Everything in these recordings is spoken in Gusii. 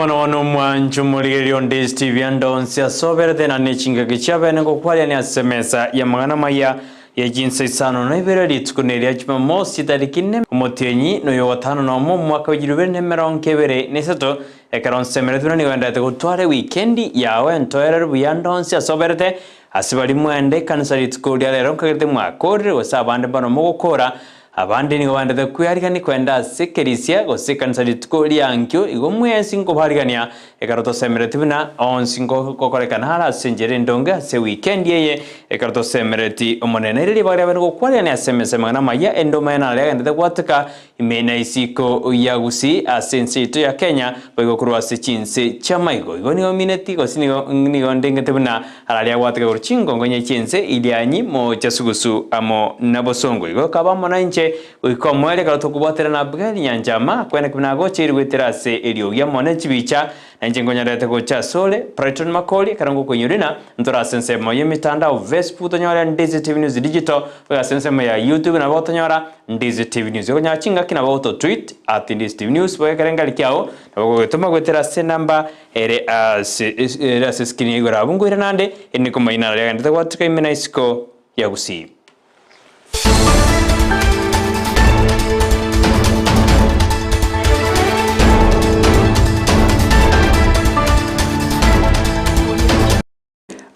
mono bono omwancho omorigereria onde Steve Andonsi asoberete na nechingaki chiabene ngokwariania ase emesa y'amang'ana amaya ye chinsa isano na ibere rituko neria Jumamosi tariki ine omotienyi noyo ogatano nomo omwaka bwe chilifu ibere na emerongo ebere na isato ekero nsemeretwe buna nigo endete gotwara ewikendi yao entoereru buya Andonsi asoberete ase baria mwende ekanisa rituko ria rero nkagerete mwakorire gose abande mbano mogokora Abande nigo baendete kwearigania koenda ase ekerisia gose ekanisa rituko riankio, igo mwensi nkobaarigania ekero tosemeretie buna onsi ngokorekana are ase enchera endonge ase ewikendi eye ekero tosemeretie Omonene. Ere ribaga riabeire gokwarigania ase emesa amang'ana amaya endoma eye naro yagendete gwateka ime na isiko ya Gusii ase ense yaito ya Kenya boigo korwa ase chinse chi'amaigo. Igo nigo mineti gose nigo nigo ndengete buna Araria agwateka igoro chingongo inye chi'ense, Irianyi, moocha, sugusu, amo na bosongo. Igo akaba amo nainche goika omoerio ekero tokobwatera na Abigaili nyanchama, akwane buna agocha goetera ase eriogi amo ne chibicha, na inche nkonyorete gocha asore, Brighton Makori, ekero ngokoinyora ng'a ntore ase ensemo y'emetandao Facebook tonyore Ndizi TV News Digital, goika ase ensemo ya YouTube nabo otonyora Ndizi TV News. Okonyora chingaki nabo oto tweet at Ndizi TV News, boka ekerengeri kiao nabo ogogetoma goetera ase enamba Ere ase ere ase screen ya igoro abwo nkoira nande ere nikomaina aria agendete gwatuka ime na isiko ya Gusii.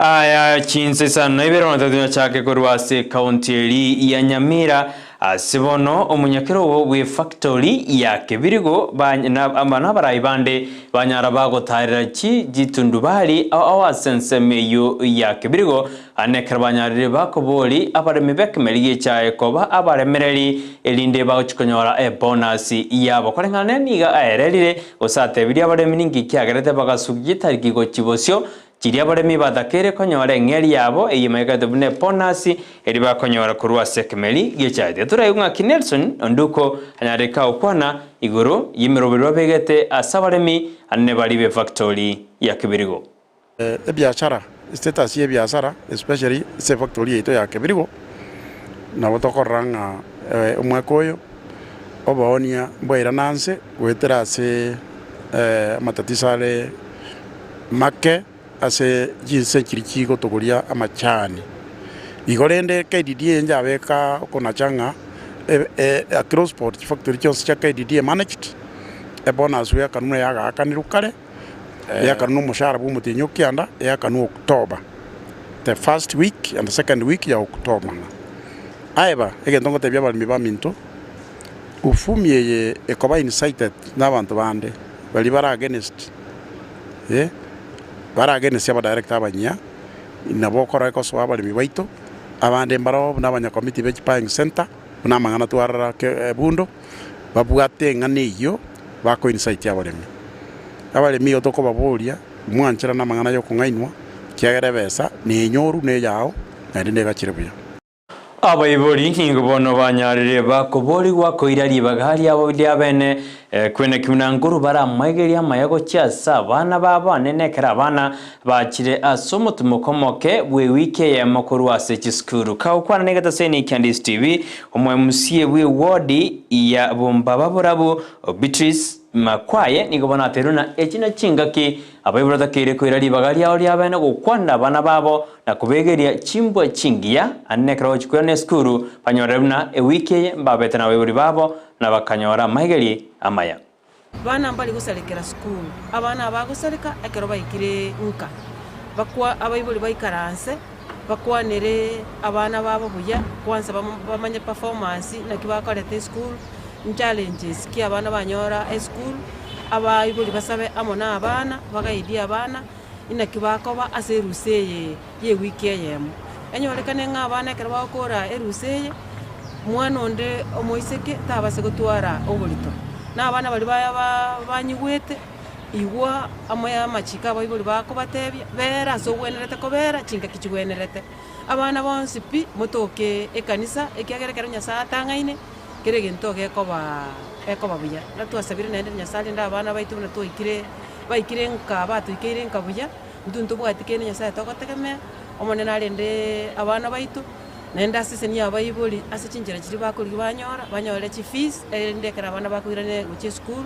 Aya chinsa isano na ibere bono tatunyachake korwa ase ekaunti eri ya Nyamira ase bono omonyakerogo bw'efactory ya Kebirigo aba nabarai bande banyara bagotarera chi chitundubari ao ase ensemo eyio ya Kebirigo ane ekero banyarire bakobori abaremi b'ekemeri gi'echae koba abaremereri erinde bagochi konyora ebonus yabo koreng'ana nigo aererire gose atebirie abaremi ninki kiagerete bagasukia etariki gochia bosio Chiria abaremi batakeire konyora eng'eria yabo eyio emayekanete buna ebonasi eria bakonyora korwa ase ekemeri gi'echaye. Toraigwe ng'aki Nelson Onduko anyareka gokwana igoro y'emeroberi babegete ase abaremi anene baria b'efactori ya Kibirigo. Ebiachara, status y'ebiasara especially ase efactory yaito ya Kibirigo, nabo tokorora ng'a omwaka oyo oboonia mbwairana nse goetera ase amatatiso are make ase chinse chiria chigotogoria amachani. Igo rende KDDA njabeka okonacha ng'a across board chifactory chionsi chia KDDA managed, ebonus yakanwa yagaakanirwe kare, yakanwa na omoshahara bwa omotienyi o kianda, yakanwa October, the first week and the second week ya October. Aeba, egento ngotebia abaremi baminto, ufumi eye ekoba incited na abanto bande baria bare against. Bare against abadirector abanyia, nabo okora egosoa abaremi baito, abande mbaroo buna abanyakomiti be chibuying centre, buna amang'ana twarora ebundo, babwate eng'ana eyio bako incite abaremi. Abaremi igo tokobaboria, mwancherane amang'ana ya okong'ainwa, ekiagera ebesa nenyoru na eyao, naende negachire buya. Abaibori nigo bono banyarire bakoborigwa koira ribaga riabo riabene, kwene ki buna nkuru baramwegerie amaya gochia ase abana babo anene ekero abana bachire ase omotimoko omoke bw'ewiki eyemo korwa ase chisukuru. Kagokwana negetaseni kia Ndisi TV, omo-MCA bw'ewodi ya Bombaba Borabu, Beatrice Makwaye nigo bono ateirwe na echi nechingaki Abaibori batakeire koira ribaga riao ri'abene gokwanera abana babo na kobegeria chimbwa chingiya, aande nekero bagochia esukuru, banyorere buna ewiki eye mbabete nabaibori babo na bakanyora amaegeri amaya. Abana mbari gosarekera sukuru, abana aba bagosareka ekero baikire nka, bakwa abaibori baikaranse, bakwanere abana babo buya, kwansa bamanye performance naki bakorete esukuru, nchallenges ki abana banyora esukuru, abaibori basabe amo na abana, bagaidie abana, inaki bakoba ase erusa eye ya ewiki eyemo. Enyorekane ng'a abana ekero bagokora erusa eye, mwana onde omoiseke tabasa gotwara oborito, na abana baria ba ba banyigwete, igwa amo ya amachiko abaibori bakobatebia, bera ase ogwenerete kobera chingaki chigwenerete. Abana bonsi pi, motoke ekanisa, ekiagera ekero Nyasaye atang'aine, kera egento gekoba gekoba buya. Buna twasabire naende Nyasaye arinde abana baito buna twaikire baikire nka batoikeire nka buya, intwe ntobwati kende Nyasaye togotegemea, Omonene arende abana baito, naende asesenie abaibori ase chinchera chiria bakorigia banyora, banyore chifees, erinde ekero abana bakoirana gochia esukuru.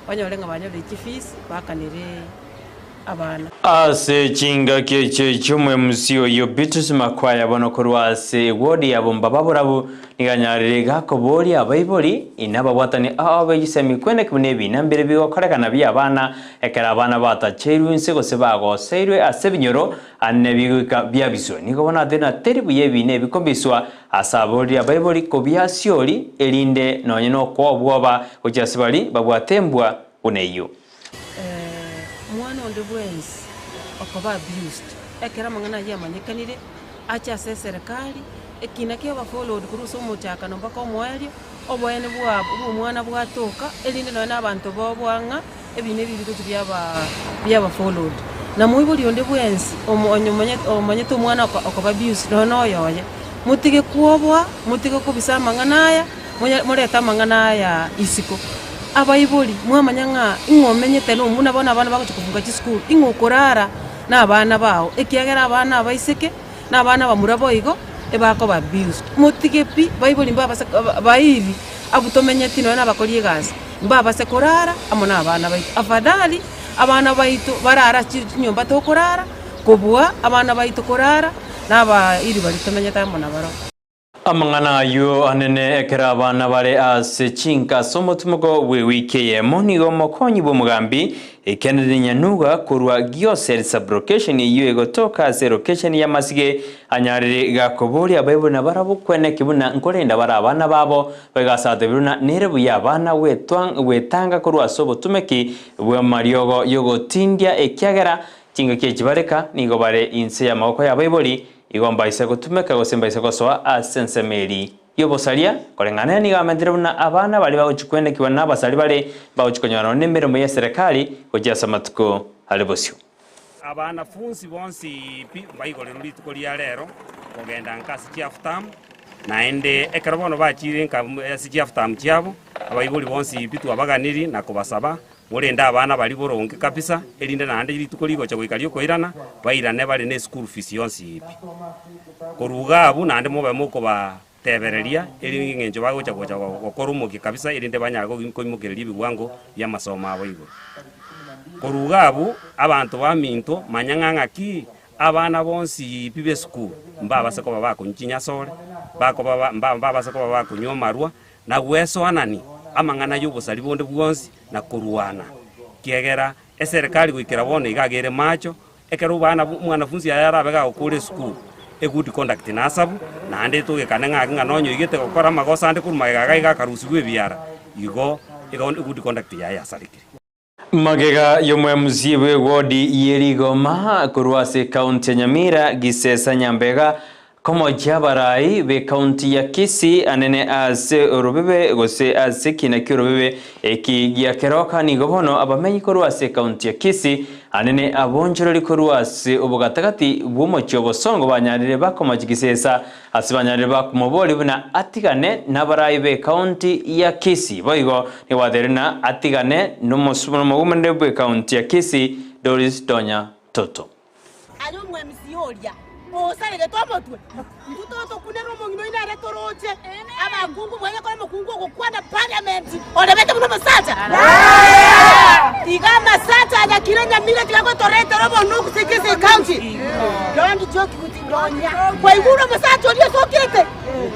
banyore ng'a banyorire chifees bakanere abana. Ase chingaki echio chi'omwemusi oyio Beatrice Makwaya bono korwa ase eward ya Bombaba Borabu nigo anyarire iga koboria abaibori inababwatani ao be chisemi kweneki buna ebina mbire bigokorekana bi'abana ekero abana batacheirwe inse gose bagoseirwe ase ebinyoro ane bigoika biabiswe. Nigo bono atebire na teri buya ebina ebi kobiswa ase aborire abaibori kobiasiori erinde nonye nokoa obwoba gochia ase baria babwate embwa buna eyio. Mwana onde bwensi okoba abused, ekero amang'ana ayio amanyekanire, ache ase eserekari, ekina kiaba followed korwa ase omochakano mpaka omoerio, oboene bwa bw'omwana bwatoka, erinde nonye na abanto boboa ng'a ebina ebi bigochi biaba biaba followed. Na moibori onde bwensi omo onye omonyete omanyete omwana oko okoba abused nonye na oyoye, motige kwoboa, motige kobisa amang'ana aya, monya morete amang'ana aya isiko. Abaibori, mwamanya ng'a ing'o omenyete na buna bono abana bagochia kofunga chisukuru, ing'o okorara na abana bao, ekiagera abana abaiseke na abana abamura boigo ebakoba abused. Motige pi, baibori mbabase bairi abwo tomenyeti nonya na abakori egasi, mbabase korara amo na abana baito. Afadhali abana baito barare ase chinyomba tokorara, kobua abana baito korara na abairi baria tomenyete amo nabarabwo. Amang'ana ayio anene ekero abana bare ase chinka ase omotimoko bw'ewiki eyemo nigo omokonyi bw'omogambi Kennedy Nyanuga korwa Gioseri sub-location eyio egotoka ase location ya Masige anyarire gakoboria abaibori nabarabwo kweneki buna nkorenda bare abana babo baigasatebirwe na nere buya abana gwetanga korwa ase obotumeki bw'amariogo y'ogotindia ekiagera chingaki echi bareka nigo bare inse y'amaboko y'abaibori Igo mbaise gotumeka gose mbaise gosoa ase ensemo eria y'obosaria, koreng'ana nigo amentire buna abana baria bagochia kwenekigwa nabasari bare mbagochia konyora nonya nemeremo y'eserekari gochia ase amatuko are bosio. Abanafunsi bonsi pi baigorerwe rituko ria rero kogenda nka ase chiafutamu, naende ekero bono bachiire nka ase chiafutamu chiabo, abaibori bonsi pi twabaganirie na kobasaba Morende abana baria boronge kabisa, erinde naende rituko rigocha goika ri'okoirana, bairane bare ne school fees yonsi pi. Korwa iga abwo naende mobe mokobatebereria, erinde eng'encho bagocha gocha gokora omokia kabisa erinde banyare koimokereria ebiwango bi'amasomo abo igoro. Korwa iga abwo, abanto baminto, manya ng'a ng'aki abana bonsi pi b'esukuru mbabase koba bakonywa chinyasore, bakoba mbabase koba bakonywa amarwa, na gwesoanani amang'ana y'obosari bonde bwonsi na korwana, kiagera eserekari goikera bono iga agere macho, ekero obana omwanafunsi aye arabe gagokora esukuru, egood conduct nasabu, naende togekane ng'aki ng'a nonye oigete gokora amagoso ande korwa magega iga iga akarusigwa ebiara, igo egood conduct yaye yasarekire. Magega y'omwemusi bw'ewodi ye Rigoma korwa ase ekaunti ya Nyamira, Gisesa Nyambega, komochia abarai b'ekaunti ya Kisii anene ase orobebe gose ase ekina ki'orobebe eki gia Keroka nigo bono abamenyi korwa ase ekaunti ya Kisii anene abonchoreri korwa ase obogatagati bw'omochie obosongo banyarire bakomochia Gisesa Ase banyarire bakomoboria buna atigane nabarai b'ekaunti ya Kisii. Boigo nigo batebirie buna atigane nomogumende bw'ekaunti ya Kisii Doris Donya Toto. Aye omwemisi oria osaregete omotwe, intwe totokunera omong'ina oino ere toroche abakungu mwenye kore omokungu ogokwana parliament orebete buna omosacha. Tiga amasacha anyakire nyamira tiga gotoretera obonuku Kisii county. Don't joke with Ndonya. Kwaigure omosacha oria osokete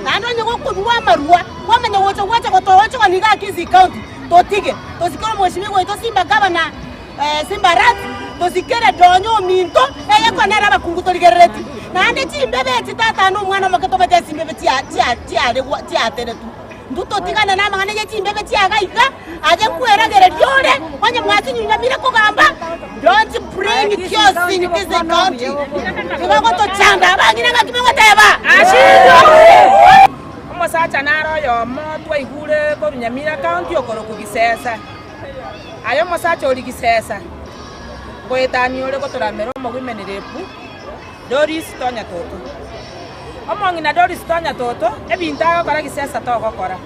naende onye gokorua amarua kwamanya gocha gwacha gotogochoka niga Kisii county totige tosikere omweshimiwa oito Simba gavana Simba Arati tosikere Donya ominto eye nere abakungu torigerereti naende chimbebe echi tata na omwana omoke tobete echimbebe chiaregwa chiateretwe intwe totigane na amang'ana ye chimbebe chiaga iga aye nkweragereria ore onye mwasinyunyamire kogamba don't bring chaos in this county tiga gotochanda abang'ina ng'aki mogoteba. Omosacha nare oyomo twaigure korwa Nyamira County okorokwa Gisesa. Aye omosacha oria Gisesa, ngoetania ore gotoramera omogwimeni repu Doris tonya toto. Omong'ina Doris tonya toto, ebinto agokora Gisesa togokora.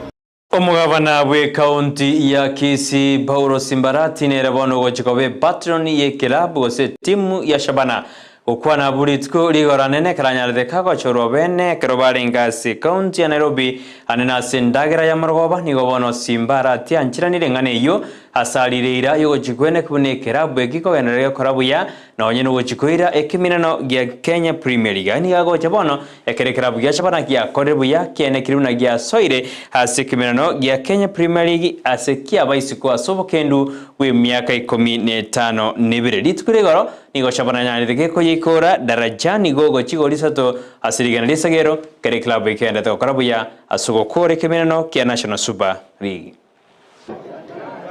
Omogabana bw'ekaunti ya Kisii Paulo Simbarati nere bono ogochia koba epatron y'ekelabu gose etimu ya Shabana Gokwana abwo rituko rigoranene karanyarete kagochorwa bene ekero barenge ase ekaunti ya Nairobi ande nase endagera ya morogoba nigo bono Simba aratiancheranire eng'ana eyio. Ase arire eira y'ogochia kweneka buna ekerabu eki kogenderera gokora buya nonye nogochia koira ekeminano gia Kenya Premier League. Aya nigo agocha bono ekero ekerabu gia Shabana giakorire buya kienekire buna giasoire ase ekeminano gia Kenya Premier League ase kiaba isiko ase obokendu bw'emiaka ikomi na etano na ebere. Rituko ria igoro nigo Shabana anyarete gekoyeikora Darajani gogo chigori isato ase rigena ri'esagero kera eklabu ekegenderete gokora buya ase ogokora ekeminano kia National Super League.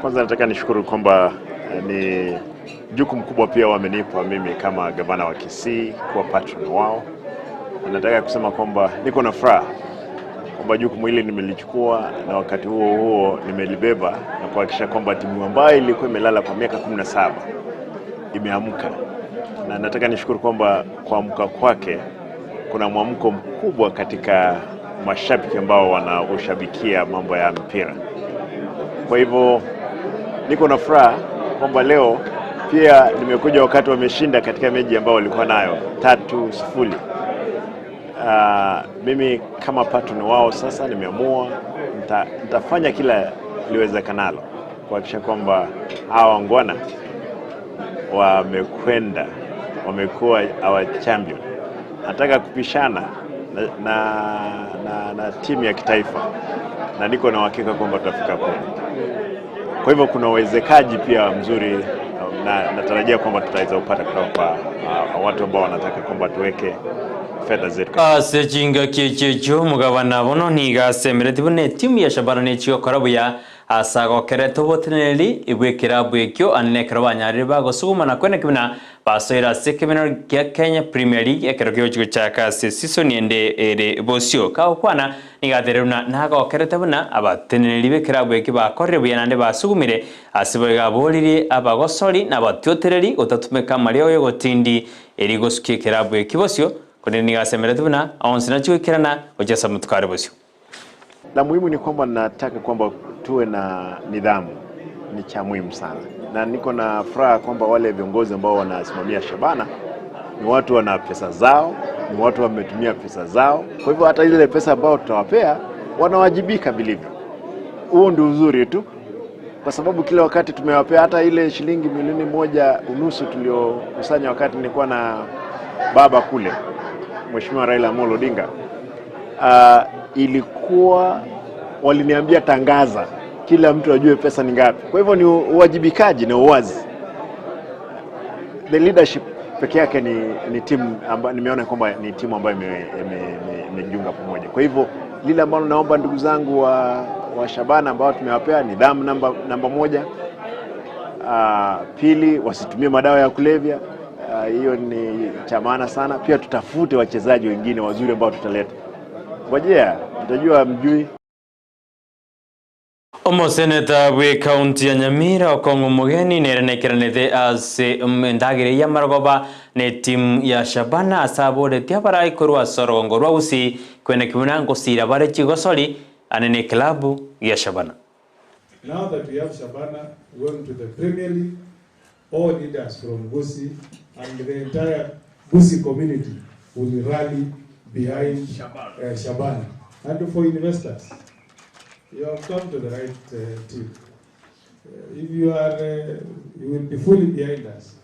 Kwanza nataka nishukuru kwamba ni jukumu kubwa pia wamenipa mimi kama gavana wa Kisii kuwa patron wao. Na nataka kusema kwamba niko na furaha kwamba jukumu hili nimelichukua na wakati huo huo nimelibeba na kuhakikisha kwamba timu ambayo ilikuwa imelala kwa miaka 17 imeamka, na nataka nishukuru kwamba kuamka kwake kuna mwamko mkubwa katika mashabiki ambao wanaushabikia mambo ya mpira. Kwa hivyo niko na furaha kwamba leo pia nimekuja wakati wameshinda katika mechi ambao walikuwa nayo 3-0. Mimi kama patron wao sasa nimeamua nitafanya kila liwezekanalo kuhakikisha kwamba hawa wangwana wamekuwa our champion. Nataka kupishana na timu ya kitaifa na niko na uhakika kwamba tutafika kule. Kwa hivyo kuna uwezekaji pia mzuri na natarajia kwamba tutaweza kupata kutoka kwa watu ambao wanataka kwamba tuweke fedha zetu. Ase chingaki echecho mugabana bono niga asemereti buna etimu ya Shabana nechigokora buya ase agokerete oboteneneri ibw'ekerabu ekio ane nekero banyarire bagosuguma na kweneki buna basoire ase ekemenero kia Kenya Premier League ekero kegochi gochaka ase season ende ere bosio. Kagokwana niga aterire buna nagokerete buna abateneneri b'ekerabu ekio bakorire buya naende basugumire ase boigo aboririe abagosori na abatiotereri gotatumeka amariogo y'ogotindi eri gosukia ekerabu ekio bosio korende niga asemerete buna onsi nachigoikerana gochia ase amatuko are bosio. La muhimu ni kwamba nataka kwamba tuwe na nidhamu, ni cha muhimu sana, na niko na furaha kwamba wale viongozi ambao wanasimamia Shabana ni watu wana pesa zao, ni watu wametumia pesa zao. Kwa hivyo hata ile pesa ambao tutawapea wanawajibika vilivyo. Huo ndio uzuri tu, kwa sababu kila wakati tumewapea hata ile shilingi milioni moja unusu tuliokusanya wakati nilikuwa na baba kule, Mheshimiwa Raila Amolo Odinga. Ilikuwa waliniambia tangaza, kila mtu ajue pesa ni ngapi. Kwa hivyo ni uwajibikaji na uwazi. The leadership peke yake ni timu ambayo nimeona kwamba ni timu ambayo imejiunga pamoja. Kwa hivyo lile ambalo naomba ndugu zangu wa Shabana ambao tumewapea nidhamu namba moja. Pili, wasitumie madawa ya kulevya. Hiyo ni cha maana sana. Pia tutafute wachezaji wengine wazuri ambao tutaleta. Ngojea, mtajua mjui. Omoseneta bwe county ya Nyamira Okong'o Mugeni nerenekeranete ase endagera ya marogoba ne timu ya Shabana ase aboretie abarai korwa ase orogongo rwa Gusii kwene kibuna ngosira bare chigosori ane ne klabu ya Shabana. Now that we have Shabana going to the Premier League, all leaders from Gusii and the entire Gusii community will rally behind Shabana. And for investors, you have come to the right team. If you are, you will be fully behind us.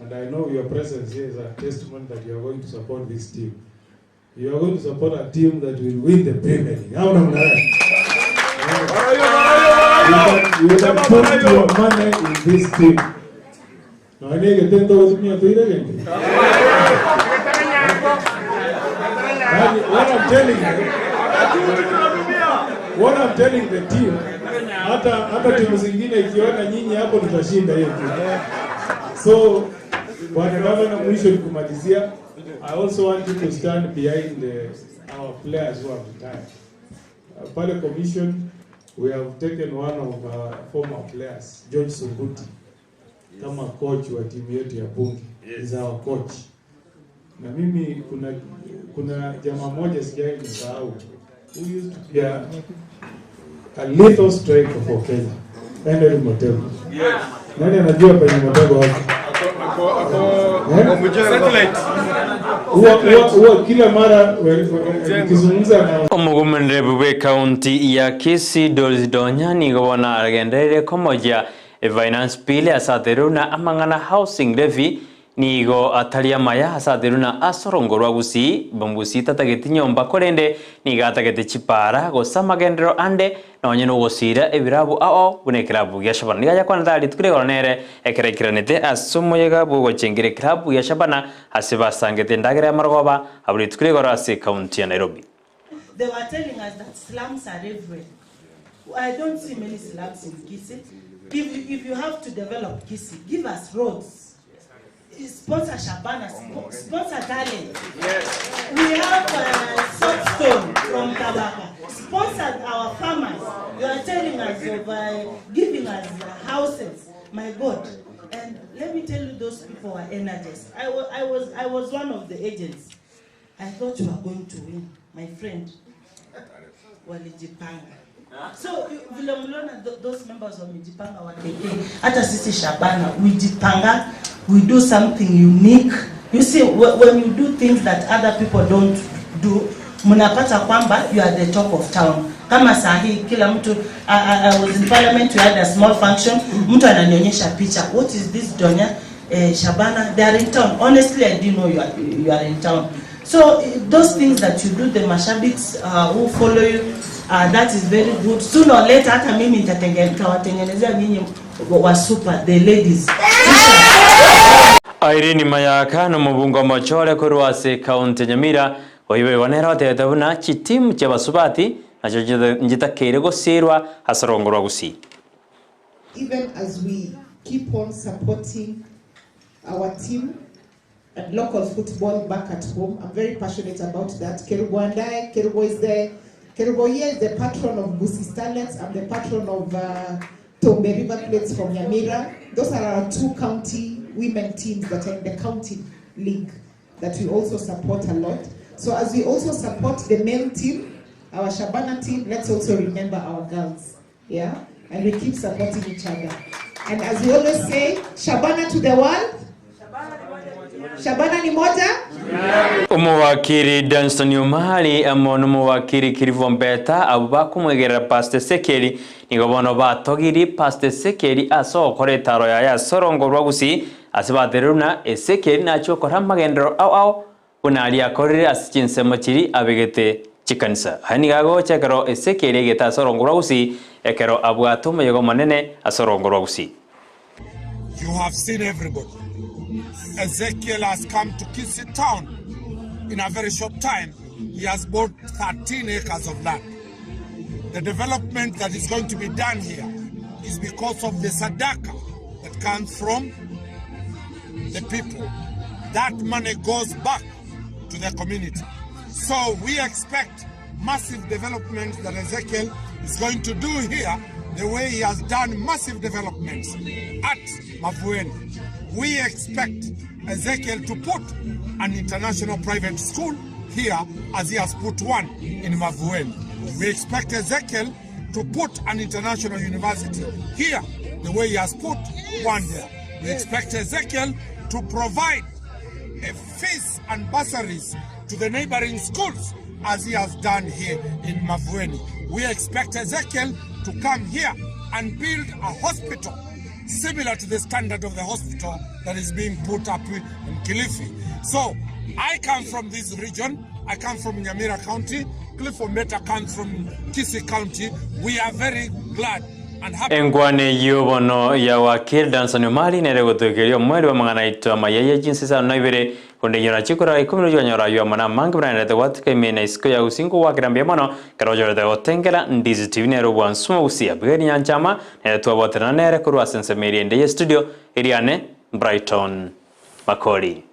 And I know your presence here is a testimony that you are going to support this team. You are going to support a team that will win the Premier League. How do you You can put your money in this team. No, I need to tell you what I'm telling you. What I'm telling the team, hata timu zingine ikiona nyinyi hapo tutashinda hiyo timu. So, Bwana Gavana, mwisho ni kumalizia. I also want you to stand behind our players who have retired. Pale commission, we have taken one of our former players, George Sunguti, kama coach wa timu yetu ya Bunge. He's our coach. Na mimi kuna jamaa moja sijawahi msahau, who used to be a lethal striker for Kenya, Henry Motego. Nani anajua penye Motego wako? Huwa kila mara nikizungumza na Omugumenere bwe county ya Kisii Doris Donya nigo bona agenderere komoja. Finance Bill ase aterwe buna amang'ana Housing Levy nigo atari amaya ase aterwe na ase orongo rwa Gusii, Gusii tatageti nyomba korende nigo atagete chipara gose amagenderero ande nonye nogosiira ebirabu ao ao buna ekerabu gia Shabana. Nigo ayakwanete aya rituko rigoro nere ekero aikiranete ase omoyega bw'ogochengera ekerabu gia Shabana ase basangete endagera y'amarogoba abwo rituko rigoro ase ekaunti ya Nairobi. They were telling us that slums are everywhere. I don't see many slums in Kisii. If you, if you have to develop Kisii, give us roads. Sponsor Shabana, sponsor talent. Yes. We have soapstone from Tabaka. Sponsor our farmers. You are telling us of giving us houses. My God. And let me tell you, those people were energized. I, I, was, I was one of the agents. I thought you were going to win, my friend. Walijipanga. So vile mliona those members wamejipanga wa KK, hata sisi Shabana we jipanga, we do something unique. You see when you do things that other people don't do, mnapata kwamba you are the talk of town. Kama saa hii kila mtu I, I was in parliament, we had a small function, mtu ananionyesha picha, what is this Donya? Shabana, they are in town. Honestly, I didn't know you are in town. So those things that you do, the mashabiks who follow you, that is very good. Sooner or later, hata mimi nitawatengenezea nyinyi wa super, the ladies. Irene Mayaka nomobungo mochore korwa ase county ya Nyamira oibe bonera otebete buna chitimu chiabasubati nacho njitakeire gosirwa ase orongo rwa Gusii. Even as we keep on supporting our team and local football back at home, I'm very passionate about that. Kerubo and I, Kerubo is the, Kerubo here is the patron of Gusii Starlets. I'm the patron of Tombe River Plates from Nyamira. Those are our two county women teams that are in the county league that we also support a lot. So as we also support the male team, our Shabana team, let's also remember our girls. Yeah? And we keep supporting each other. And as we always say, Shabana to the world. Shabana ni moja. Omuwakiri Dunstan Omari amo n'omuwakiri Kirivo Mbeta abo bakumwegerera Pastor Ezekiel nigo bono batogiri Pastor Ezekiel ase ogokora etaro yaye ase orongo rwa Gusii ase batererwe buna Ezekiel nachia okora amagenderero ao ao buna aria akorire ase chinsemo chiri abegete chikanisa. Aya nigo agocha ekero Ezekiel aigete ase orongo rwa Gusii ekero abwate omoyega omonene ase orongo rwa Gusii. You have seen everybody. Ezekiel has come to Kisii town in a very short time. He has bought 13 acres of land. The development that is going to be done here is because of the sadaka that comes from the people. That money goes back to the community. So we expect massive development that Ezekiel is going to do here, the way he has done massive developments at Mavueni. We expect Ezekiel to put an international private school here as he has put one in Mavueni. We expect Ezekiel to put an international university here the way he has put one there. We expect Ezekiel to provide a fees and bursaries to the neighboring schools as he has done here in Mavueni. We expect Ezekiel to come here and build a hospital similar to the standard of the hospital that is being put up in Kilifi. So I come from this region. I come from Nyamira County. Cliff Ombeta comes from Kisii County. We are very glad and happy. Engwane y'obono ya wakili Danson Omari nere gotokeria omweri bw'amang'ana aito amayaya chinsa isano na ibere konde nyora chikora ikomi nochikonyora aywo amo na amange buna naerete gwatuka ime na isiko ya Gusii nkogwakera mbuya mono ekero ochorete gotengera Ndizi TV nere obwansu Gusii Abigail Nyanchama nere twabwaterana nere korwa ase ensemo eria ende ye studio eriane Brighton Makori.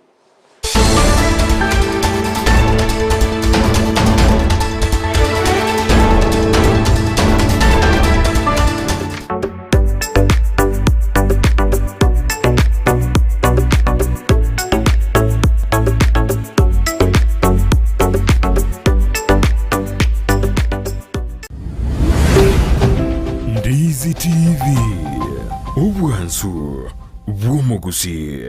Ndizi TV, obwansu bw'omogusii.